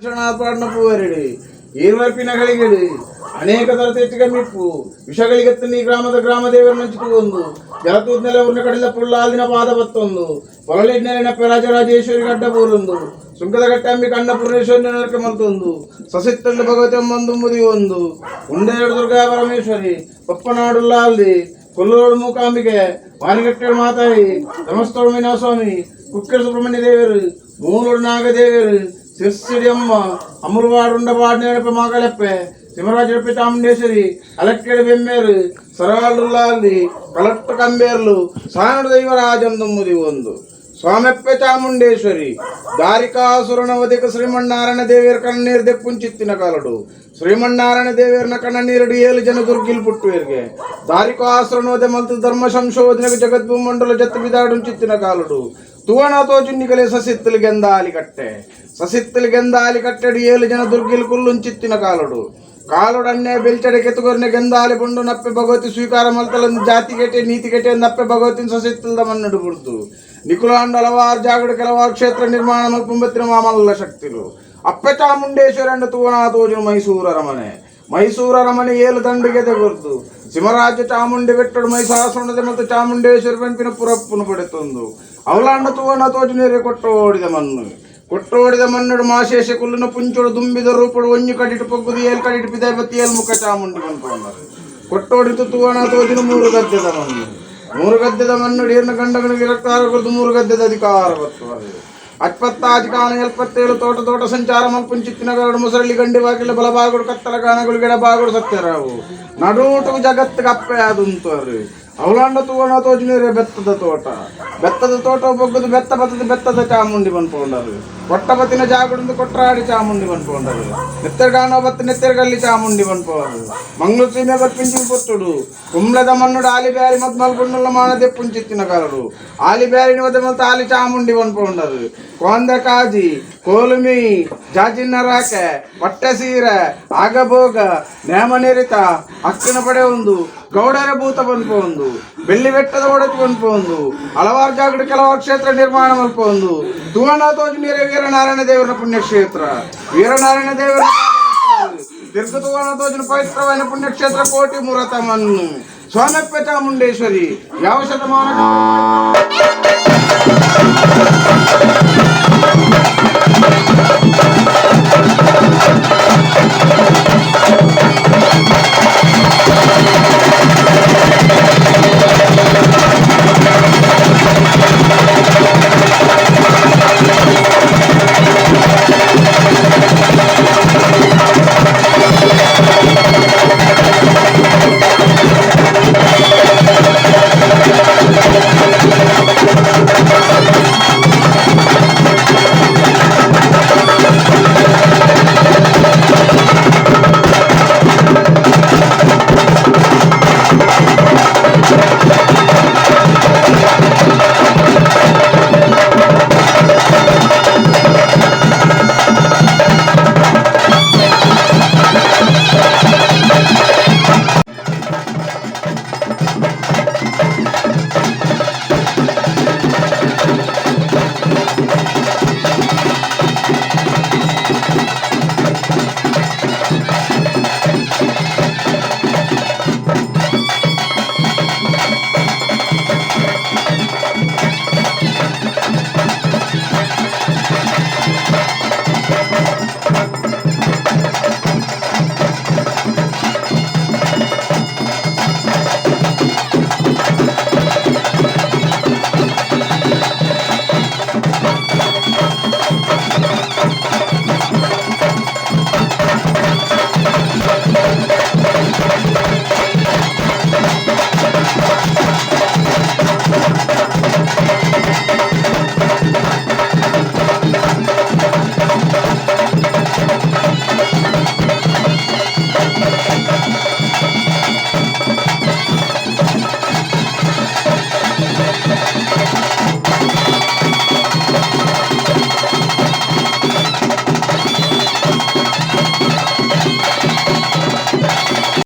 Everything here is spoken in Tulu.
ಪೂವರೆಡು ಏರ್ವರ್ಪಿನ ಗಳಿಗೆಡು ಅನೇಕ ತರತೆಚ್ಚಿಗ ಮಿಪ್ಪು ವಿಷಗಳಿಗತ್ತ ನೀ ಗ್ರಾಮದ ಗ್ರಾಮ ದೇವರ ನಂಚಿತು ಒಂದು ಜಲತೂತ್ ನೆಲೆ ಕಡಿಲ ಪುಳ್ಳಾದಿನ ಪಾದ ಬತ್ತೊಂದು ಪೊಲಲಿಡ್ನೆಲೆ ರಾಜರಾಜೇಶ್ವರಿ ಗಡ್ಡ ಪೂರೊಂದು ಸುಂಕದ ಗಟ್ಟಂಬಿ ಕಣ್ಣಪೂರ್ಣೇಶ್ವರಿ ನರಕ ಮಲ್ತೊಂದು ಸಸಿತ್ತಂಡು ಭಗವತಿ ಅಮ್ಮಂದುಂಬುದಿ ಒಂದು ಉಂಡೇಡು ದುರ್ಗಾ ಪರಮೇಶ್ವರಿ ಪಪ್ಪನಾಡುಲ್ಲಾಲ್ದಿ ಕೊಲ್ಲೋಡು ಮೂಕಾಂಬಿಕೆ ವಾನಿಗಟ್ಟೇಡು ಮಾತಾಯಿ ಧರ್ಮಸ್ಥಳ ಮೀನಾಸ್ವಾಮಿ ಕುಕ್ಕರ ಸುಬ್ರಹ್ಮಣ್ಯ ದೇವರು ಮೂಲೋಡು ನಾಗದೇವರು ಸಿರ್ಸಿಡಿ ಅಮ್ಮ ಅಮರುವಾಡು ಉಂಡವಾಡು ನೆನಪೆ ಮಗಳೆಪ್ಪೆ ಸಿಂಹರಾಜರಪ್ಪೆ ಚಾಮುಂಡೇಶ್ವರಿ ಅಲಕ್ಕೆಡೆ ಬೆಮ್ಮೇರು ಸರವಾಳುಲ್ಲಾಲ್ದಿ ಕಲಟ್ಟ ಕಂಬೇರ್ಲು ಸಾನಡು ದೈವರಾಜಂದುಂಬುದಿ ಒಂದು ಸ್ವಾಮೆಪ್ಪೆ ಚಾಮುಂಡೇಶ್ವರಿ ದಾರಿಕಾಸುರನ ವಧಿಕ ಶ್ರೀಮನ್ನಾರಾಯಣ ದೇವಿಯರ ಕಣ್ಣೀರು ದೆಪ್ಪುಂಚಿತ್ತಿನ ಕಾಲಡು ಶ್ರೀಮನ್ನಾರಾಯಣ ದೇವಿಯರನ ಕಣ್ಣೀರಡು ಏಳು ಜನ ದುರ್ಗಿಲ್ ಪುಟ್ಟುವೇರ್ಗೆ ದಾರಿಕಾಸುರನ ವಧೆ ಮಲ್ತು ಧರ್ಮ ಸಂಶೋಧನೆಗೆ ಜಗದ್ಭೂಮಂಡಲ ಜತ್ತು ಬಿದಾಡುಂಚಿತ್ತಿನ ಕಾಲಡು ತುವಣ ತೋಜುನ್ನಿಗಲೆ ಸಸಿತ್ತಲು ಗೆಂದಾಲಿ ಕಟ್ಟೆ ಸಸಿತ್ತಲು ಗೆಂದಾಲಿ ಕಟ್ಟೆಡು ಏಳು ಜನ ದುರ್ಗಿಲ್ ಕುಲ್ಲುಂಚಿತ್ತಿನ ಕಾಲಡು ಕಾಲುಡನ್ನೇ ಬೆಲ್ಚಡೆ ಕೆತ್ತುಗೊರ್ನೆ ಗೆಂದಾಲಿ ಬುಂಡು ನಪ್ಪೆ ಭಗವತಿ ಸ್ವೀಕಾರ ಮಲ್ತಲಂದು ಜಾತಿ ಕೆಟ್ಟೆ ನೀತಿ ಕೆಟ್ಟೆ ನಪ್ಪೆ ಭಗವತಿನ ಸಸಿತ್ತಲ್ದ ಮನ್ನುಡು ಬುಡ್ದು ನಿಕುಲಾಂಡ ಹಲವಾರು ಜಾಗಡು ಕೆಲವಾರು ಕ್ಷೇತ್ರ ನಿರ್ಮಾಣ ಮಲ್ಪುಂಬತ್ತಿನ ಮಾಮಲ್ಲ ಶಕ್ತಿಲು ಅಪ್ಪೆ ಚಾಮುಂಡೇಶ್ವರಿ ಅಂಡ ತೂವಣ ತೋಜುನು ಮೈಸೂರು ಅರಮನೆ ಮೈಸೂರು ಅರಮನೆ ಏಳು ದಂಡಿಗೆ ತೆಗುರ್ದು ಸಿಂಹರಾಜ ಚಾಮುಂಡಿ ಬೆಟ್ಟಡು ಮೈಸಾಸುಂಡದೆ ಮತ್ತು ಚಾಮುಂಡೇಶ್ವರಿ ಪಂಪಿನ ಪುರಪ್ಪುನು ಪಡೆತೊಂದು ಅವಲಾಂಡ ತೂವಣ ತೋಜು ನೀರೆ ಕೊಟ್ಟೋಡಿದ ಮಣ್ಣು ಕೊಟ್ಟೋಡಿದ ಮಣ್ಣುಡು ಮಾಶೇಷ ಕುಲ್ಲುನ ಪುಂಚೋಡು ದುಂಬಿದ ರೂಪಡು ಒಂಜು ಕಡಿಟು ಪೊಗ್ಗುದು ಏಲ್ ಕಡಿಟು ಪಿದಾಯಪತಿ ಏಲ್ ಮುಖ ಚಾಮುಂಡಿ ಪನ್ಪೊಂಡರು ಕೊಟ್ಟೋಡಿತು ತೂವಣ ತೋಜುನು ಮೂರು ಗದ್ದೆದ ಮಣ್ಣು ಮೂರು ಗದ್ದೆದ ಮಣ್ಣು ಡೀರ್ನ ಗಂಡಗನಿಗೆ ರಕ್ತಾರ ಕೊರದು ಮೂರು ಗದ್ದೆದ ಅಧಿಕಾರ ಬರ್ತದೆ ಅಟ್ಪತ್ತಾಜಿ ಕಾಲ ಎಲ್ಪತ್ತೇಳು ತೋಟ ತೋಟ ಸಂಚಾರ ಮಲ್ಪುಂಚಿತ್ತಿನ ಗರಡು ಮುಸರಳ್ಳಿ ಗಂಡಿ ಬಾಗಿಲ ಬಲಬಾಗುಡು ಕತ್ತಲ ಗಾನಗಳು ಗಿಡಬಾಗುಡು ಸತ್ಯರಾವು ನಡೂಟು ಜಗತ್ತಿಗೆ ಅಪ್ಪೆ ಆದುಂತರು ಅವಲಾಂಡ ತೂವಣ ತೋಜುನೀರೆ ಬೆತ್ತದ ತೋಟ ಬೆತ್ತದ ತೋಟ ಬೊಗ್ಗದು ಬೆತ್ತ ಬತ್ತದ ಬೆತ್ತದ ಚಾಮುಂಡಿ ಪನ್ಪೊಂಡರು ಕೊಟ್ಟಬತ್ತಿನ ಜಾಗಡುಂದು ಕೊಟ್ರಾಡಿ ಚಾಮುಂಡಿ ಪನ್ಪೊಂಡರು ನೆತ್ತೆರ್ಗಾನೋ ಬತ್ತ ನೆತ್ತೆರ್ಗಲ್ಲಿ ಚಾಮುಂಡಿ ಪನ್ಪವರು ಮಂಗಳೂರು ಸೀಮೆ ಬರ್ಪಿಂಚಿ ಪೊತ್ತುಡು ಕುಂಬ್ಳದ ಮಣ್ಣುಡು ಆಲಿ ಬ್ಯಾರಿ ಮದ್ಮಲ್ ಗುಂಡುల ಮಾನದೆ ಪುಂಚಿತ್ತಿನ ಕಾಲಡು ಆಲಿ ಬ್ಯಾರಿನ ಒದೆ ಮಲ್ತ ಆಲಿ ಚಾಮುಂಡಿ ಪನ್ಪೊಂಡರು ಕೋಂದ ಕಾಜಿ ಕೋಲುಮಿ ಜಾಜಿನ ರಾಕೆ ಪಟ್ಟೆ ಸೀರೆ ಆಗಭೋಗ ನೇಮ ನೆರಿತ ಅಕ್ಕನ ಪಡೆ ಒಂದು ಗೌಡರ ಭೂತ ಪನ್ಪೊಂದು ಬೆಳ್ಳಿ ಬೆಟ್ಟದ ಒಡತಿ ಪನ್ಪೊಂದು ಹಲವಾರು ಜಾಗಡು ಕೆಲವಾರು ಕ್ಷೇತ್ರ ನಿರ್ಮಾಣ ಮಲ್ಪೊಂದು ತುವಣ ತೋಜು ನೀರೆ ವೀರನಾರಾಯಣ ದೇವರ ಪುಣ್ಯಕ್ಷೇತ್ರ ವೀರನಾರಾಯಣ ದೇವರ ತಿರ್ಗ ತುವಣ ತೋಜುನ ಪವಿತ್ರವಾದ ಪುಣ್ಯಕ್ಷೇತ್ರ ಕೋಟಿ ಮುರತಮನ್ನು ಸ್ವಾಮಪ್ಪ ಚಾಮುಂಡೇಶ್ವರಿ ಯಾವ ಶತಮಾನ